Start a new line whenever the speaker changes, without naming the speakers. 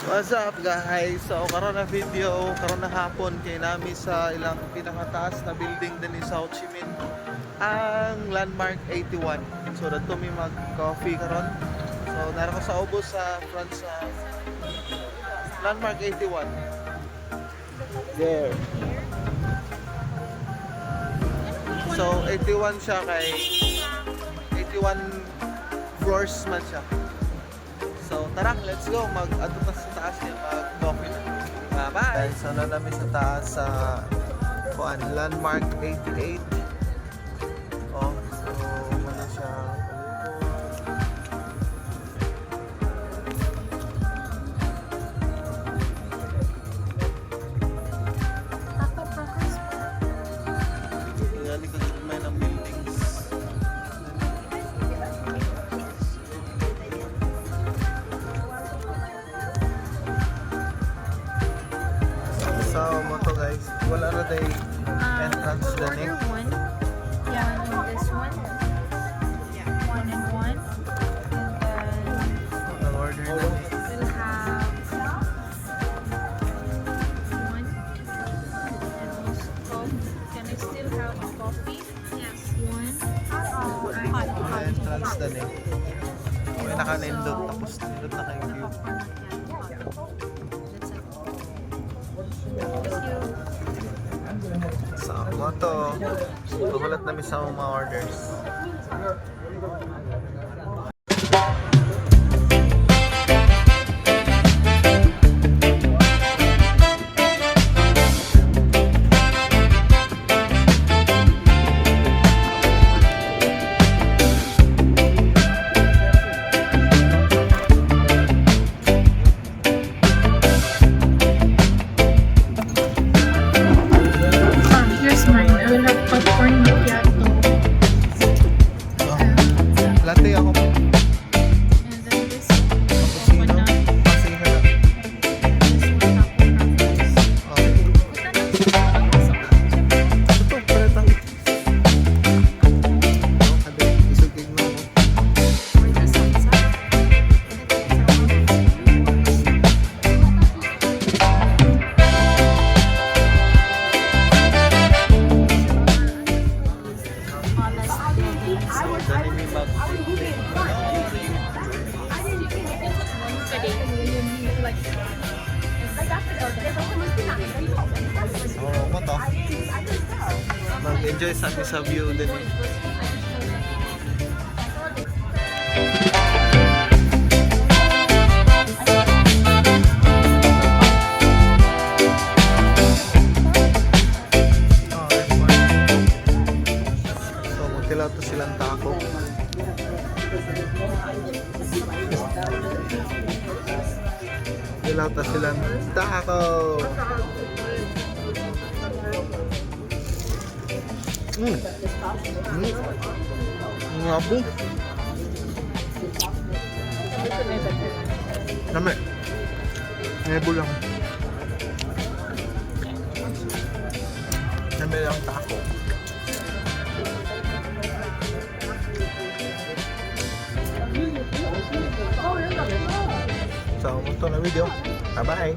What's up, guys? So karon na video, karon na hapon kay nami sa ilang pinakataas na building din sa Ho Chi Minh, ang Landmark 81. So dadto mi mag coffee karon. So nara ko sa ubos sa front sa Landmark 81. There. So 81 siya kay 81 floors man siya. So tara, let's go. Mag-adto ta sa taas niya, mag-coffee na. Bye-bye! So na namin sa taas sa kuan, Landmark 88. Oh, so muna siya.
Taco crackers.
Kaya likod may ng buildings. So, mo to, guys. Wala ra day entrance
We'll
din eh.
order one. Yeah, and this one. Yeah. One and one. And then
Nag-order na ni.
We'll have one. And also, can I still have coffee? Yes. One.
Wala entrance din eh. May nakanindot tapos nindot na kay view.
Popcorn macchiato. That's it. Thank you.
So, mo to. Pahulat namin sa mga orders.
Here's mine. I will have popcorn macchiato.
Oh, latte ako.
And then this
Cappuccino.
Coconut.
Kasi na.
And this one, taco crackers.
Oh. Ito, pareta. Oh, kadi, isugig mo.
For the salsa. Tallest building.
So, dali mi mag. So, mo to. Mag-enjoy sa amin sa view din eh. Oh, so, magtilaw to silang taco. Tilaw to silang taco. Nga po. Lami. Nebo lang. Lami lang taco. So, ito na video. Bye-bye!